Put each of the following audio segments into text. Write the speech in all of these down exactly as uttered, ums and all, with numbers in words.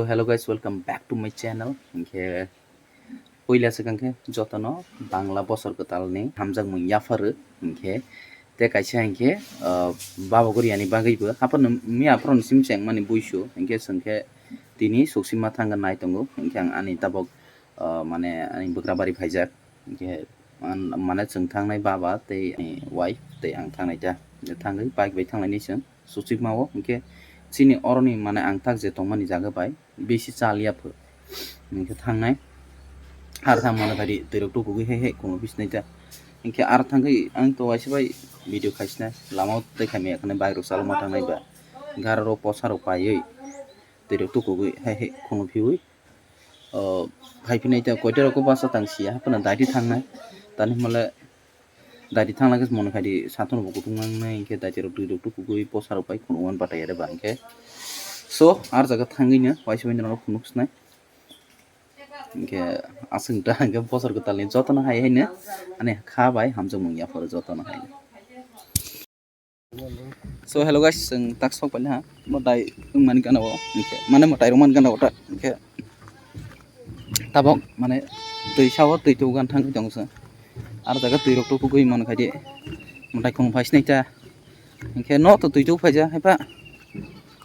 Hello guys, welcome back to my channel. Hinkhe puila swkang khe jotono Bangla bosor kwtalni hamjakmung yapharu. Hinkhe te kaisa hinkhe, ah, baba goriani bagwibo haphano miya aphuruni simi chengmani buisu. Hinkhe chwngkhe tini suksima thangna nai tongo. Hinkhe ang ani tabok, ah, mane ani bwkrabari phaijak. Hinkhe man-, mane chwng thangnai baba tei ani wife tei ang thangnai ta. Thangwi bike bai thanglainai chwng. Suchikmao, hinkhe chini oroni mane ang tak je tongmani jaga bai bisi chaliya pho. Hinkhe thangnai. Ar thang mane khaidi twirok tukugwi hai hai khulumwi sinai ta. Hinkhe ar thangwi ang to waisa bai video khaisinai. Lamao tei khaimya khwnwi bike rok chalokma thangnai ba. Hinkhe aro posa rok paiwi twirok tukugwi hai hai khulumwi phiwi. O, phai phinai ta koita rok basa tang siya, haphano daidi thangnai. Tani hwnle daidi thangna khe mone khaidi satung rok bo kutung nangnai, hinkhe daidi rok twi rok tukugwi posa rok bai khunu wan batai are ba hinkhe. So, ar jaga thangwi no waisa bai norok khunuk sinai. Hinkhe aswk da hinkhe bosor kwtalni jotono hai hai no ani kha bai hamjakmung yapharo jotono hai. So hello guys, chwng tak sok paina ha, mwtai wngmani gana o, hinkhe mane mwtai rwmani gana o ta, hinkhe tabok mane twi sao twi tugan thangwi tongo chwng. Ar jaga twi rok tukugwi mano khaidi mwtai khulum phai sinai ta, hinkhe no to twi tuk phaija haipa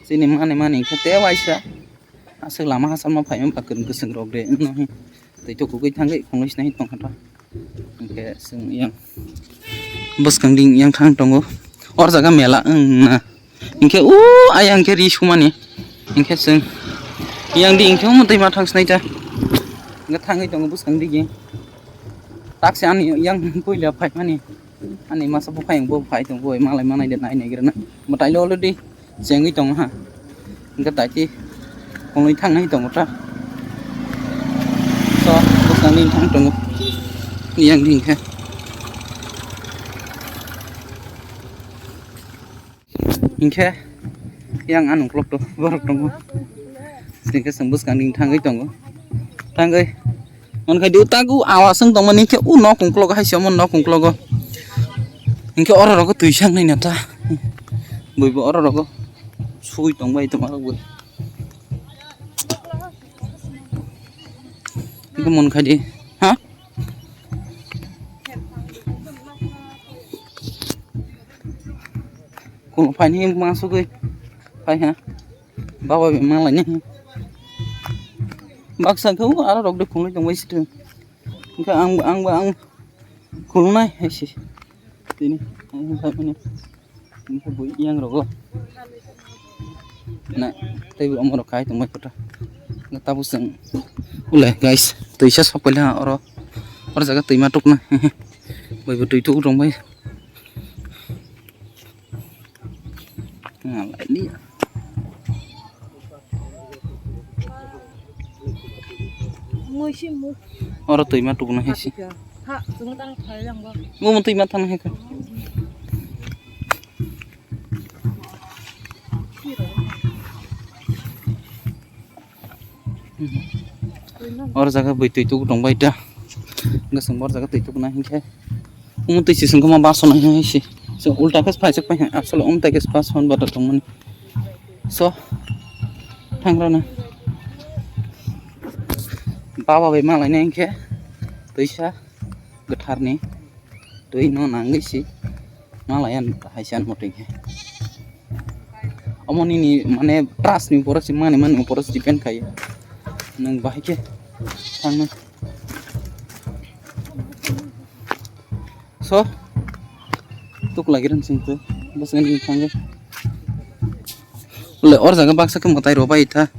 chini mani mani hinkhe te waisa. Aswk lama hachal ma phaima ba kwrwng kwchwng rok de wngno hi twi tukugwi thangwi khulumwi sinai tongkha ta. Hinkhe chwng yang bwskang ding yang thang tongo. Or jaga mela wng na. Hinkhe o ayang khe ri sumani. Hinkhe chwng yang di hinkhe omo twi ma thang sinai ta. Hinkhe thangwi tongo bwskang digi. Taksi ani yang puila phaimani. Ani masa buphai ang bo phai tong bo malai manai de nai nai gra na. Mwtai lo already chengwi tong ha. Hinkhe taiki khulumwi thangnai tongo ta. So bwskang ni thang tongo. Yang di hinkhe. Hinkhe yang anung klok to borok tongo. Hinkhe chwng bwskang ni thangwi tongo. Thangwi Mani khaidi o tago awa song tongmani khe o nok ungklogo hai se omo nok ungklogo. Hinkhe oro rogo twi sak nai nata. Buibo oro rogo sugui tongbai tongma rok bo. Hinkhe mani khaidi ha. Kuno phaini ma sugui phai ha. Baba bai ma laini. Baksa khe o aro rok de phunui tongbai situ. Hinkhe ang, ang ba ang khulunai hai se. Tini ang phai mani. Hinkhe bui yang rogo. Na tei bo omorok kai tongbai kota. Na tabuk chwng. Ule guys, twisa sok paila oro. Oro jaga twima tukna. Bui bo twi tuk tongbai. Oro twima tukuna hai se. Omo twima tang hai kha. Oro jaga bui twi tugu tong bai da. Hwnkhe chwng bo oro jaga twi tuguna hinkhe. Omo twi se chwng khe ma bus no hai se. Chwng ulta khe phaijak pai asole omo tai khe bus hwn bata tongmani. So thangrana. Baba bai ma laina hinkhe twisa kwtharni twi no nangwi se. Malaya hai se ang muting khe. Omo nini mane trust ni upor se mani mani upor se depend khai. Nwng bahai khe thangna. So tuk lagi rang sing tu. Bas ngani thangge. Le or jaga baksa khe mwtai rw bai tha.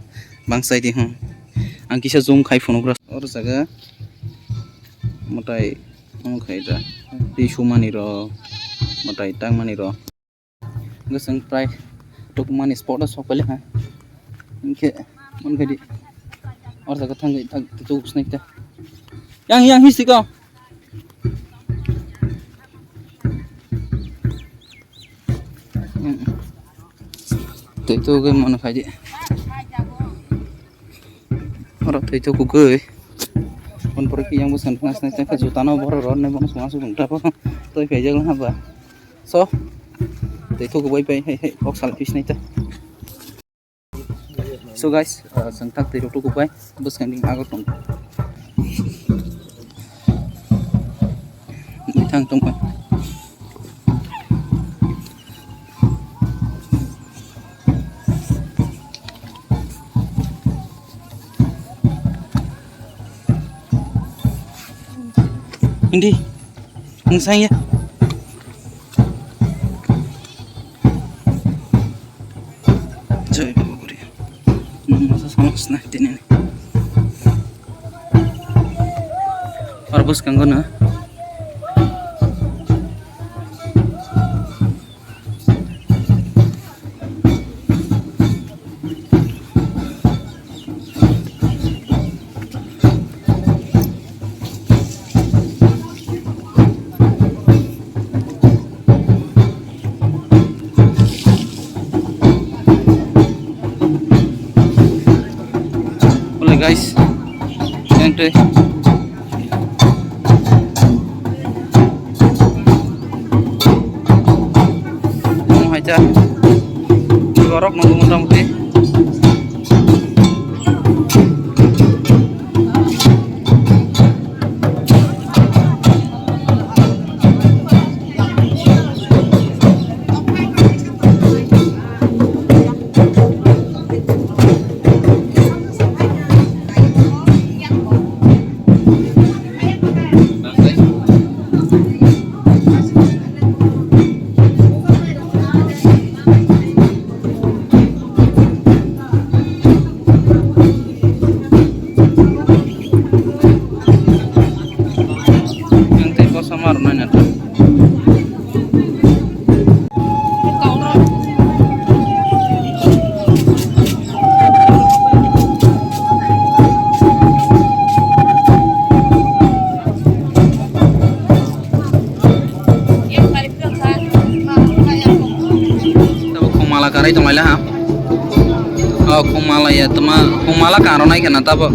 Bangsa di hwn. Ang kisa zoom khai phunukra. Or jaga mwtai Omo khai da. Twi sumani rok, mwtai tangmani rok. Hwnkhe chwng prai tukmani spot o sok pailai kha. Hinkhe mani khaidi. Or jaga thangwi thang tuk swnai ta. Yang, yang, histi ko. Twi tugwi mano khaidi. Oro twi tugwi. Bon pore ki yang bwskan phana swnai tongkha juta no borok rw nai bono song aswk nung ta bo. Twi phaijak nang ba. So twi tugwi bai bai hai hai kok sal pis nai ta. So So guys, uh, chwng tak twi rok tukubai bwskang ni agor tong. Thang tong. Hindi. Ang saya. Joy Baba Guri. Nung masa sama sna tini ni. Arbus kanggo na. Boleh guys, yang teh. Omo hai ta borok nongo mota moti. Yang tei kosom aro nai nathok. Tabuk khumala karai tonglaila ha. O khumala ya tuma khumala karo nai khena tabuk.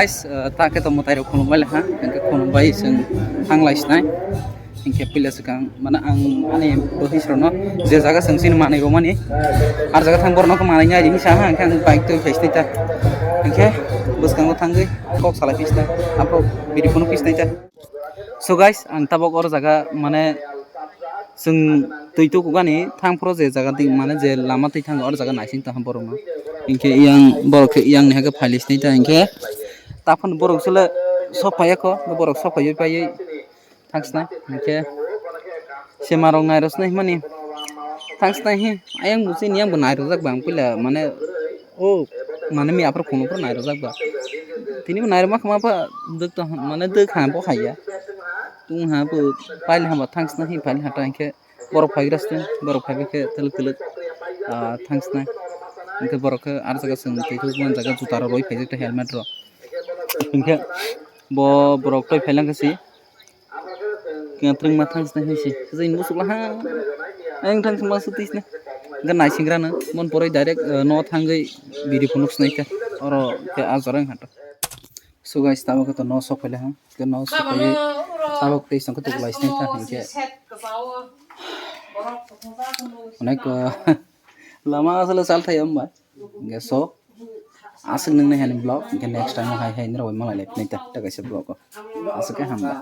Guys, uh, ta khe to mwtai rok khulumbai le ha, hingke khulumbai chwng thanglai sinai. Hingke pila swkang, mane ang ani bwtwi srokno je jaga chwng chini manwi romani, ar jaga thang borokno khe manwi nai ri hinsa ha, hingke ang bike twi phai sinai ta. Hingke bwskango thangwi kok salai phi sinai, aphuru biri phunu phi sinai ta. So guys, ang tabok oro jaga mane chwng twi tukugani thang phuru je jaga di mane je lama twi thango oro jaga naising tongkha borokno. Hingke yang borok khe yang ni hake phai sinai ta hingke taphano borok sele sok phai ya kho, borok sok phaiwi paiwi thang sinai hingke sema rok nai rw sinai himani thang sinai hi ayang bo chini yang bo nai rwjak bang puila mane o mane mi aphuru khulum phuru nai rwjak ba tini bo nai rwma khama pha dwk tong mane dwk ha bo hai ya. Tung ha bo pail hamba thangsna hi pail hata hingke borok phaigra sini borok phaiba khe telek telek ah, thangsna hingke borok khe ar jaga chwng twi thok man jaga juta rok roi phaijak ta helmet rok hingke bo borok toi phailang khe si khe twrwng ma thangsna hi si khe jai musuk laha ang thangsma su twisna hingke naisingra no mon poroi direct ah, no thangwi biri phunuk snai khe oro khe ah jora wng kha to. So guys, tabok khe to no sok phai le ha. Khe no sok phai tabok tei song khe tuklai sini ta hingke. Onek uh, lama asal sal thai om bai. Hingke so aswk nung nai hani vlog hingke next time hai hai nrok bai malai lai nai ta ta kaisa vlog o. Aswk khe hambai.